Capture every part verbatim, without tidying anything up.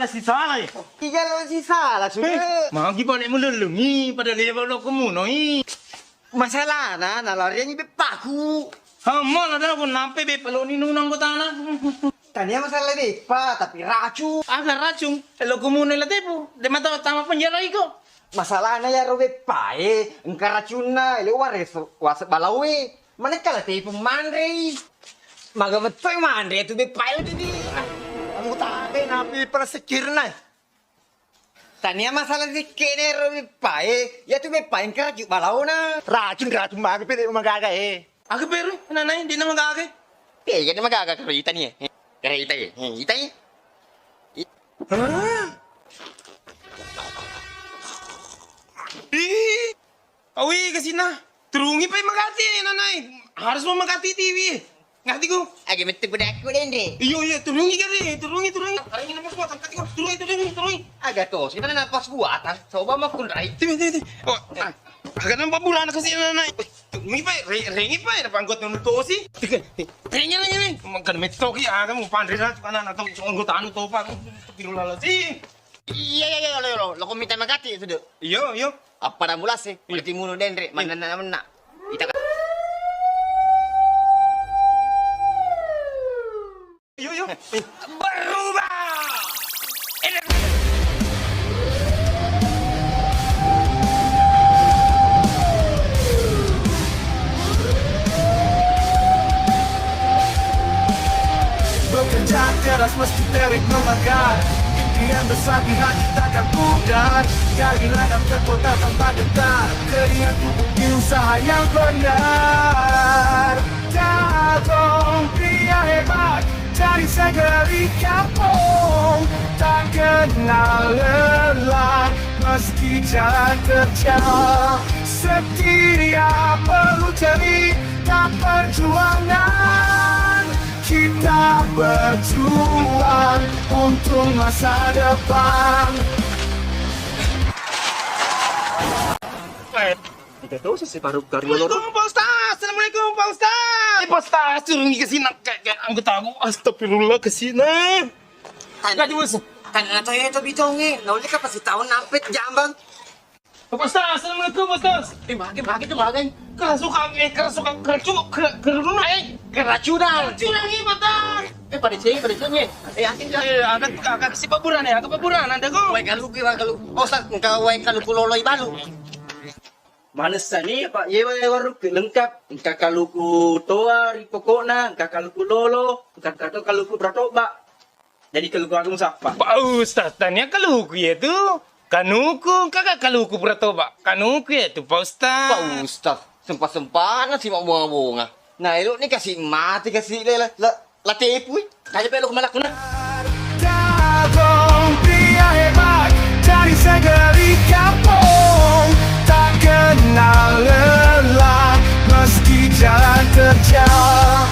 pada sisala e. Iga lo sisala sudah. Eh, magi balik melelungi pada lewa lo kemunoi. Masalahna nalariangi beppaku. Ha, mala dah pun nampe beppa lo ni nunang kotana. Tania masalah beppa tapi racun. Aga racun? Lo kemunoi la tepu. De mata tama penjara iko. Masalahna iyaro beppae engka racunna, ele wareso wase balaoe. Manekka la tepu manrei. Maga mettoi manre tu beppae le tadi. Kamu tabe napi para sekirna. Tania masalah sikkene ro beppae, ya tu beppae engka racun balaona. Racun, racun maga pede magaga e. Aga peru, nanai, dina magaga. Tega de magaga karo ita ni e. Karo ita e. Ita e. Hah? Ih, awi kasina. Turungi pai magati e nanai. Harus mau magati tiwi. Ngati ku. Age metti pudakku denre. Iyo, iyo, turungi kari, turungi, turungi. Turungi nama ku, tangkat ku. Turungi, turungi, turungi. Aga to, sina napas buatan. Coba mau kunrai. Tiwi, tiwi, tiwi. Oh, ah. Aga nampak bulan kasina nanai. Turungi pai, re-, rengi pai, napanggot nunu tosi. Rengi, rengi, rengi. Makan metto ki, aga mu panre na, kana na to, anggota anu topa. Astagfirullahaladzim. Iya, iya, iya, lo, lo, lo, ko mita magati sudah. Iyo, iyo. Apa dah mulai sih? Iya. Mulai timuno denre, mana na, mana. Ita ka- Iyo, iyo. Berubah. Bekerja keras meski terik memegar. Impian besar di hati takkan pudar. Dari ladang ke kota tanpa gentar. Keringat tubuh di usaha yang benar. Datang pria hebat dari segala kampung. Tak kenal lelah meski jalan terjal. Setiap perlu cerita perjuangan, kita berjuang untuk masa depan. Kita tuh sih baru dari luar. Assalamualaikum, Pak Ustaz. Assalamualaikum, Pak Ustaz. Eh, Pak Ustaz, turungi ke sini. Kayak, kayak anggota aku. Astagfirullah, ke sini. Tanya, Gak diurus. Tanya na toyo to bitonge, nauli ka pasti tahu nampet jambang. Pak Ustaz, assalamualaikum, Pak Ustaz. Eh, mage, mage tu, mage. Kerasukan, eh, kerasukan, keracu-, kera-, keruna, eh. Keracunan. Keracunan ni, Pak Ustaz. Eh, pada ceng, pada ceng, eh. Eh, akin ka. Eh, agak, agak si paburan, eh, agak paburan, ada kok. Wai kalu, wai kalu. Oh, Ustaz, engka wai kalu kuloloi balu. Manessani, Pak, yewa warukku lengkap. Engka kaluku toa ri pokokna, engka kaluku lolo, engka, engka to kaluku beratoba. Jadi kaluku aku musappa. Pak Ustaz, tania kaluku ya tu. Kanuku, engka ka kaluku beratoba. Kanuku ya tu, Pak Ustaz. Pak Ustaz, sempat-sempatna si mabbonga-bonga. Nah, elo ni kasih mati kasih le la, la, La tepui, tanya pelo ke malakuna. Tabung pria hebat dari segeri kampung, tak kenal lelah meski jalan terjal.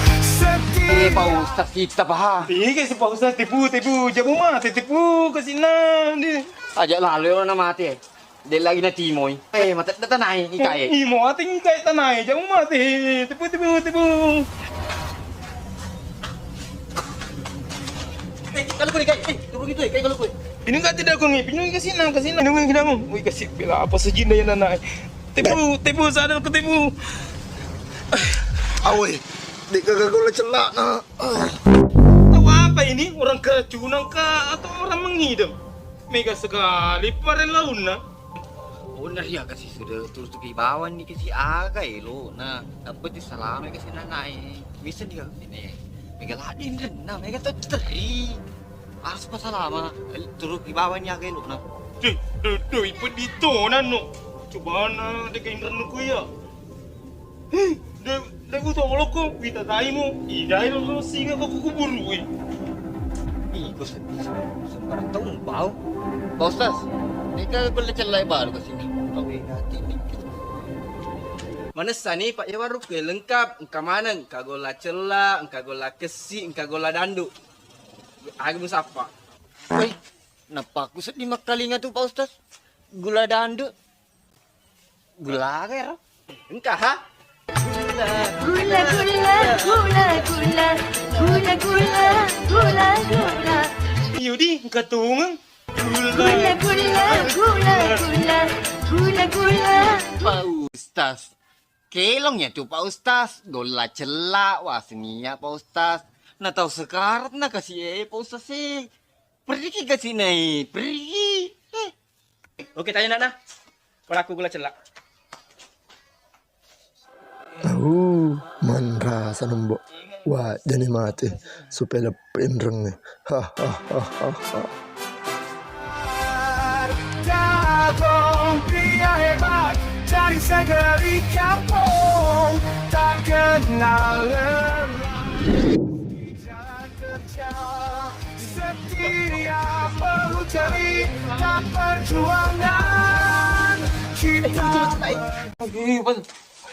Eh, Pak Ustaz, kita paham. Iya, si Pak Ustaz, tipu, tipu, jamu mati, tipu, kasih nang di. Aja lalu, orang mati. De lagi natimoi. Eh, matedda tanae, ikae. Imo ati ikae tanae, jamu mati. Tipu, tipu, tipu. Eh, kalau kau ikae, eh, turun itu, eh, kalau kau. Ini enggak tidak kau ni, pinjam kasih nang, kasih nang. Ini enggak kita mau. Wih, kasih pila apa sejinda ya nanae. Tipu, tipu, sadar ke tipu. Awoi, dek kagak gula celak, nak. Tahu apa ini? Orang keracunan kah atau orang mengidam? Mega sekali pare launna. Bener ya, kasi sudah tutupi bawang ni, kasi aga elo. Nah, tapi di salama kasi nanae. Bisa dia sini. Mega ladin den, nah, mega tuh teri. Harus pas salama, tutupi bawang ni aga elo, nah. Duh, duh, duh, ipa ditonan no. Coba na deka indra nuku ya. Hei, de, de buta olokko, wita taimu, idai lo singa ko kukuburui. Iko se-, se-, sembarang taung bau. Pak Ustaz, ini kan gula cellai baru ke sini. Kau ingat ini. Manessani, Pak, ya warung kue lengkap, engka maneng, engka gula cella, engka gula kessi, engka gula dandu. Aku musappa. Woi, nappa aku sedih makkalinga tu, Pak Ustaz. Gula dandu. Gula aga ero? Engka ha? Gula, gula, gula, gula, gula, gula, gula, gula. Iyo di, engka tongeng. Gula, gula, gula, gula, gula, gula. Pak Ustaz. Kelong ya tu Pak Ustaz. Golla cella, wasnia Pak Ustaz. Na tau sekarat na kasi e Pak Ustaz e. Pergi kasi nai, pergi. Eh. Oke, tanya nana. Pelaku gula celak. Au, manrasa nombok. Wah, jadi mati. Supaya lepe inrengnge. Ha, ha, ha, ha, ha. Tabung pria hebat dari segeri kampung, tak kenal lelah. Jalan terjal, setia perlu cerita perjuangan kita.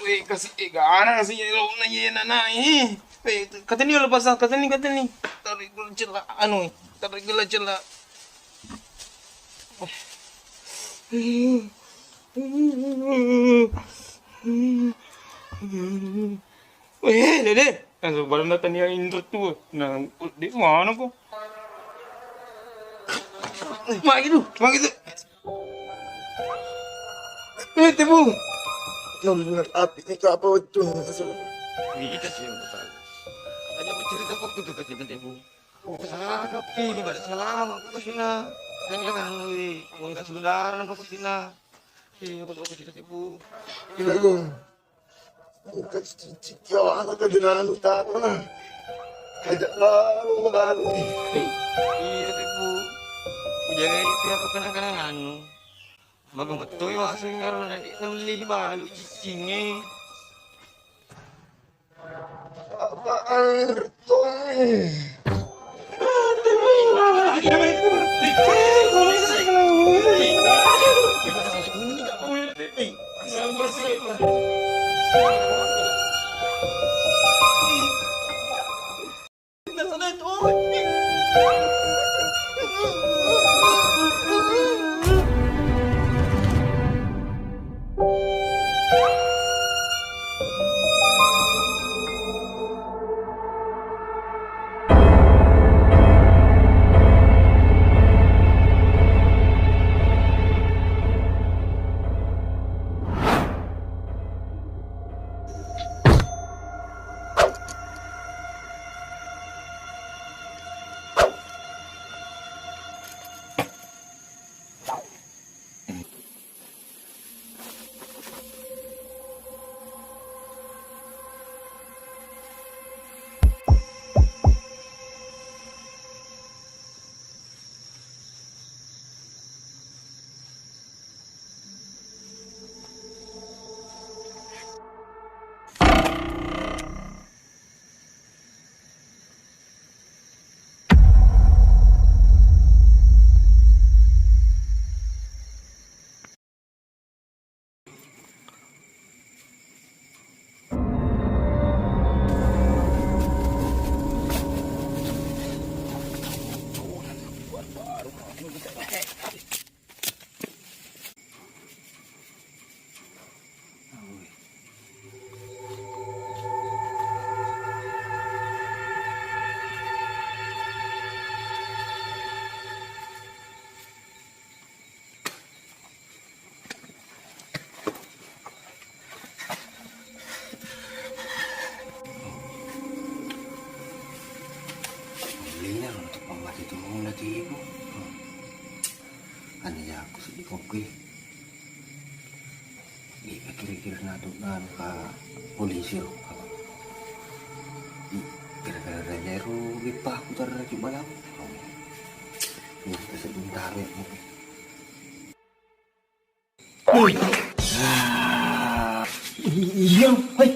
Wih, kasi, eh, gana kasi, eh, lo na, ye, na, na, eh. Eh, katanya lepas, katanya, katanya. Tarik gula cella, anu, tarik gula cella. Eh, Dede, langsung bareng datang dia Indra tuh. Nah, di mana kok? Mak itu, mak itu. Eh, Tebu. Nomor api itu apa itu? Ini kita sih yang tahu. Ada cerita waktu itu kita Tebu. Salah, tapi ini pada salah, aku sih nak. Kan kan, wih, aku nggak sebenarnya aku sih nak. Iya, aku sih Tebu. Iya, Tebu. Engka cicikka wala kadenana utama. Ajak baru baru. Iya, Tebu. Jaga itu apa kenang-kenanganmu. Maka betul masih ngaruh dari beli baru cicingnya. Apa air Tommy? Ane ya, aku sedih kok gue. Ih, kira-kira natu nanu ka polisi ro. Ih, gara-gara raja ro, gue paku tar lagi malam. Ih, sebentar ya. Iya, hei.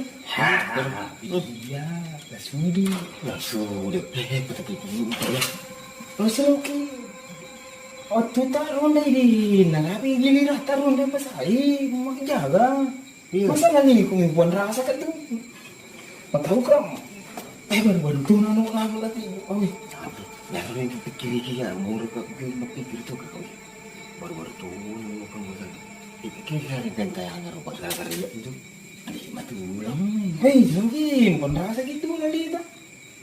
Iya, lasudi. Lasudi. Eh, betul, betul, betul. Terus lu ki, waktu tarung dai di, narapi giliran tarung dai pas ai, mau jaga. Iya. Masa nani ku mimpuan rasa kan tu. Mau tahu kan? Eh, baru-baru tu nanu, nanu lagi. Oh, iya. Aduh, nah, kalau yang pikir-pikir ya, mau rekam pikir tu kau. Baru-baru turun, mau kan, mau kan. Pikir hari kan kayak hanya rupa gara-gara iya itu. Adik mati ulang. Hei, mungkin bukan rasa gitu kali itu.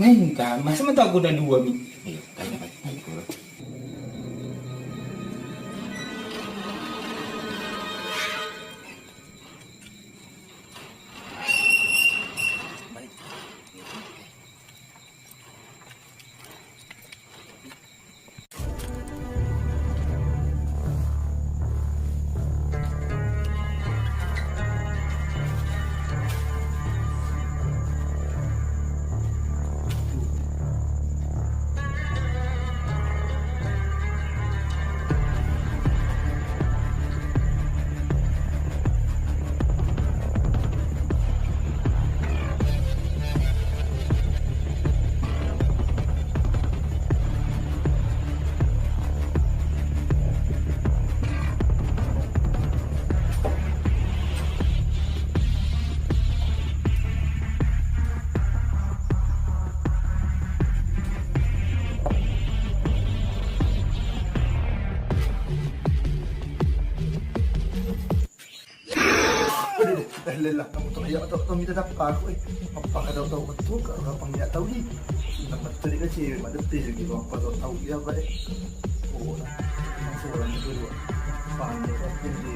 Main kan, masa mata aku udah dua mi. Iya, tanya, tanya, tanya. Aduh, eh, lelah, kamu tuh, ya, tuh, tuh, minta dapat aku, eh. Apa kada tahu betul, kak, udah panggil tahu di. Tentang betul di kecil, ada tes gitu, apa tuh, tahu dia, apa, eh. Oh, langsung orang itu dua. Panggil, eh, di.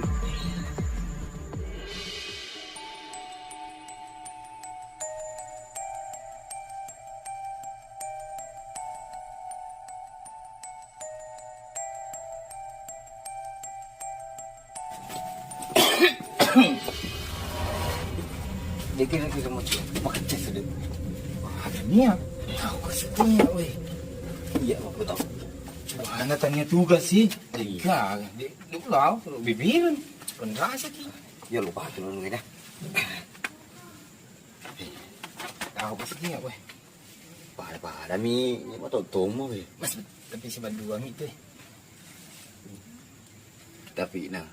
Dia kira-kira mau cek, pakai ces deh. Ada niat. Tahu ke sebenarnya, weh. Iya, aku tahu. Mana tanya tugas sih? Iya. Dia, dia pulau, bibiran. Penrasa ki. Ya lupa tuh dulu dah. Tahu ke sebenarnya, weh. Pada-pada mi, ini mah tau tomo mi. Mas, tapi si Badua mi tu, eh. Tapi nah,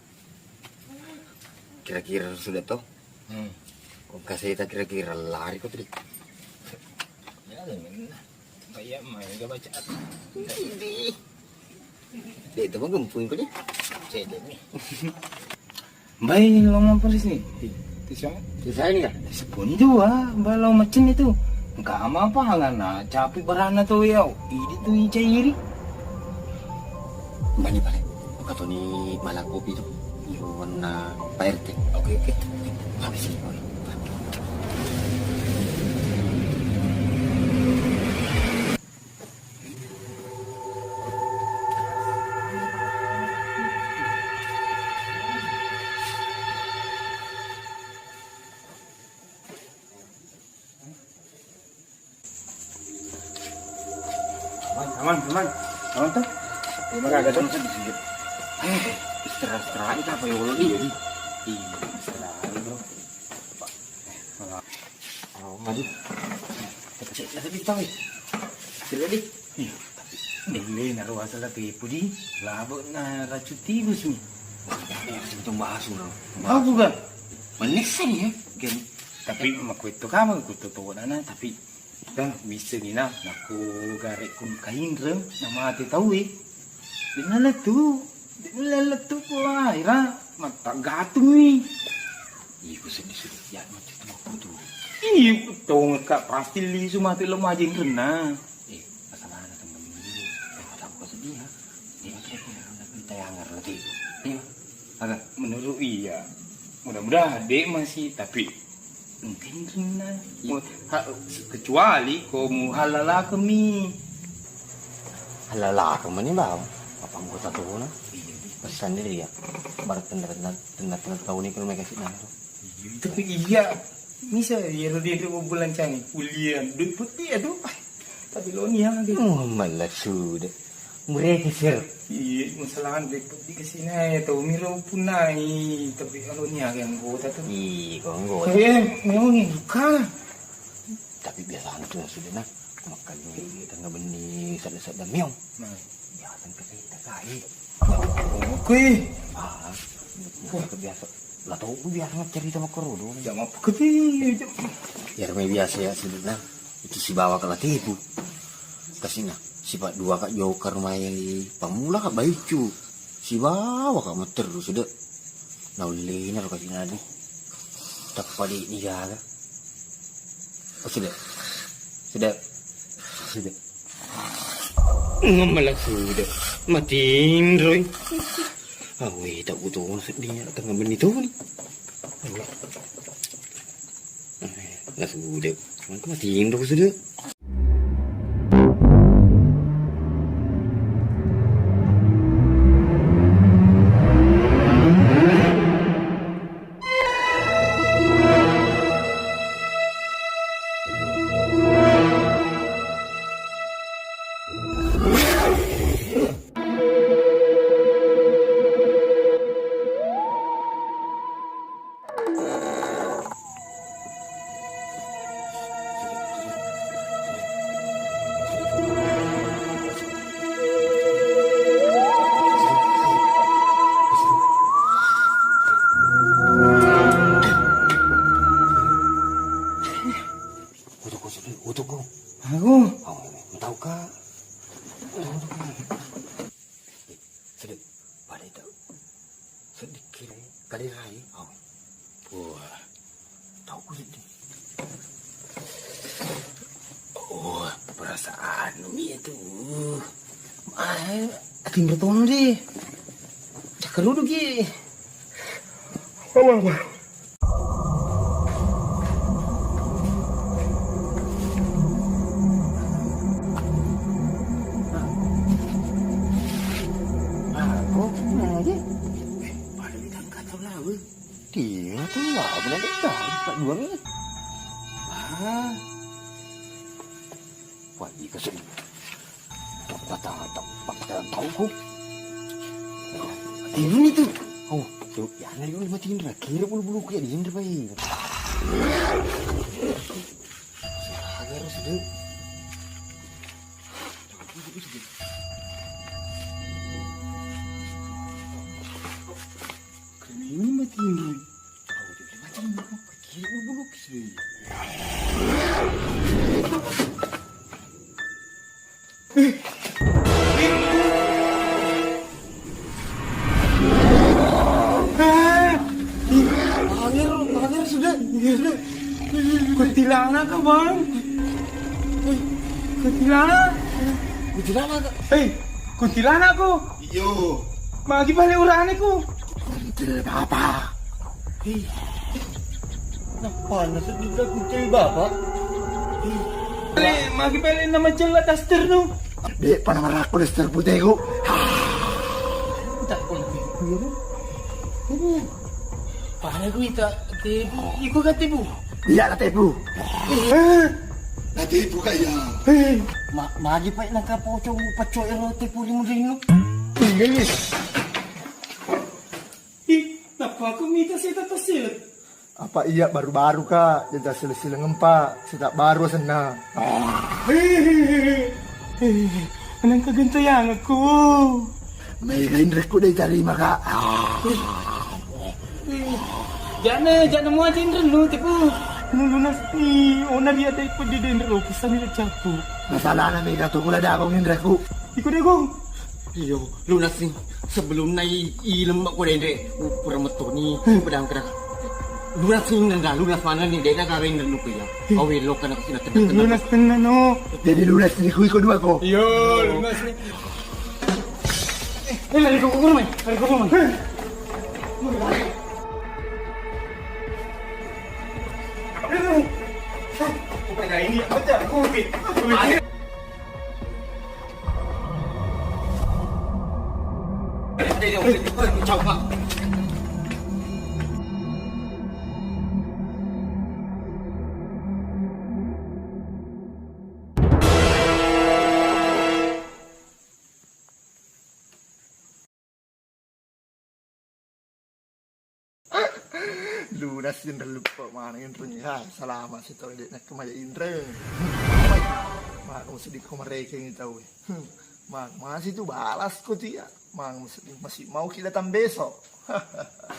kira-kira sudah toh? Hmm. Kok kasih tak kira-kira lari kok tadi? Ya, jangan lah. Kayak main gak baca. Ini. Dek, itu mah gempung ko, Dek. Cedek nih. Mbai lo mampir sini. Ti siapa? Ti saya ini ya? Sepun jua, mbai lo macen itu. Enggak apa-apa, ngana capi barana tu ya. Ini tu ica iri. Mbani balik. Katoni malah kopi tu. Iyo, warna Pak R T. Oke, oke. Habis ini, oke. Aman, aman, aman. Aman tuh? Ini mah kagak tuh. Eh, istirahat, istirahat itu apa ya, Allah, iya, di. Iya, istirahat, bro. Pak. Eh, malah. Oh, maju. Cek, ada bintang, eh. Cek, di. Iya, tapi. Dele, naruh asal tapi pudi. Labo na racun tikus nih. Wah, ya, langsung bahas, bro. Aku gak? Menesan ya, gini. Tapi makuetto kamang kuto to nana, tapi Kan missengi na, nakko garekku kainreng, namate tauwe. De'na lettu, de'na lettu ko aira, mattaggatungmi. Iko seddi-seddi, ya, macam tu aku tu. Iya, tongekka pasti lisu mate lo majinrenna. Eh, masalahna temen ini, eh, kata aku sedih ya. Iya, kira-kira kita yang ngerti. Iya. Aga? Menurut iya, mudah-mudahan dek masih, tapi mungkin kena. Iya. Mu-, ha-, kecuali ko muhalalakemi. Halalakeng mani bawang. Apa anggota tona? Iya, iya. Pesan dia ya. Baru tenna-tenna, tenna-tenna tahu ni kalau mereka sih nah. Tapi iya, bisa ya lo dia mau bulan cani, kuliah, duit putih ya tuh. Tapi lo nia gitu. Oh, malah sudah. Mureki sir. Iya, masalah duit putih ke sini ya tahu miro punai. Tapi kalau nia yang anggota tuh. Iya, kalau anggota. Eh, memang ini bukan. Tapi biasa anu tu sudah nah, makan ni tengah beni sada-sada meong. Nah. Biasa ke kita kai. Oke. Ah, biasa ke biasa. Lah tahu ku biasa cerita sama kerudu. Jam apa ke dia? Jam. Ya, remeh biasa ya sudah nah. Itu si bawa ke latipu. Kasih nah, sifat dua kak jauh ke rumah pamula kak baicu. Si bawa kak meter sudah. Naullina ro kasih nadi. Tappa di ni jaga. Oh, sudah. Sudah. Sudah. Ngamala sudah. Matinroi. Awe, tak butuh sedihnya tengah beni tu ni. Awe. Lah sudah. Mangka matinro sudah. Utuku, utuku. Aku. Oh, tahu kak. Sedih. Pada itu. Sedih kira kali rai. Oh. Wah. Tahu ku sedih. Oh, perasaan ini itu. Ah, ating bertemu deh. Cakar dulu ki. Apa, apa? Aku nanya. Pada bidang kata lawe. Dia tuh lawe nanti dah empat dua menit. Ah. Wah, iya kasih. Patah, patah, patah tauku. Ini tuh. Oh, tuh, ya, nah, ini mati Indra. Kira bulu-bulu kayak di Indra, Pak. Sabar, sudah. Keren ini mati Indra. Oh, dia mati Indra. Kira bulu-bulu sih. Angir, angir sudah, sudah. Kuntilanak kah, Bang? Kuntilanak? Kuntilanak kah? Hei, kuntilanak kah? Iyo. Magi balik urane ku. Kuntil bapa. Hei. Napana seddi kuntil bapa? Hei. Balik, magi balik nama cella daster nu. Dek, pada maraku daster puteku. Tak pun. Ini. Pada ku ita, tipu, iko kan tipu? Iya, lah tipu. Eh. Lah tipu kaya. Eh. Ma-, magi pai nangka pocong pecok ero tipu limu linu. Tinggal ni. Ih, nappa aku mita seta tasil. Apa iya baru-baru kak, jadi tasil-sileng empa, seta baru senna. Hehehe. Nangka gentayang aku. Mega indrekku dei tarima kak. Jana, jana mua tinrennu tipu. Nulunasni, ona ria dei peddi dendro, pesanni capu. Masalahna mega tu kula dagong indrekku. Iko dagong. Iyo, lunasni. Sebelum nai ilem ko dendre, upura metoni, pedang kena. Lunas ni nanda, lunas mana ni, dena kawin dan nuku ya. Awe lo kana kasina tenda tenda. Lunas tenna no. Jadi lunas ni kui ko dua ko. Iyo, lunas ni. Eh, lari ko kurung, lari ko kurung. Ini apa cak? Covid. Covid. Lunas inreng, luppa maneng inreng. Ya, salama si tau de' nakkemaja inreng. Manu seddi ko marekeng tau. Hmm, ma-, masi tu balas ko tu ya. Mang, masi, masi mau ki datang besok.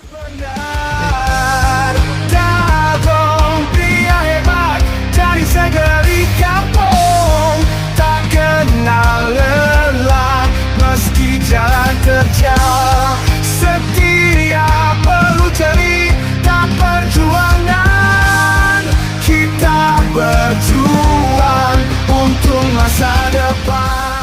Benar, Dagong pria hebat dari segeri kampung, tak kenal lelah meski jalan terjal. Setiap perlu cerita perjuangan, kita berjuang untuk masa depan.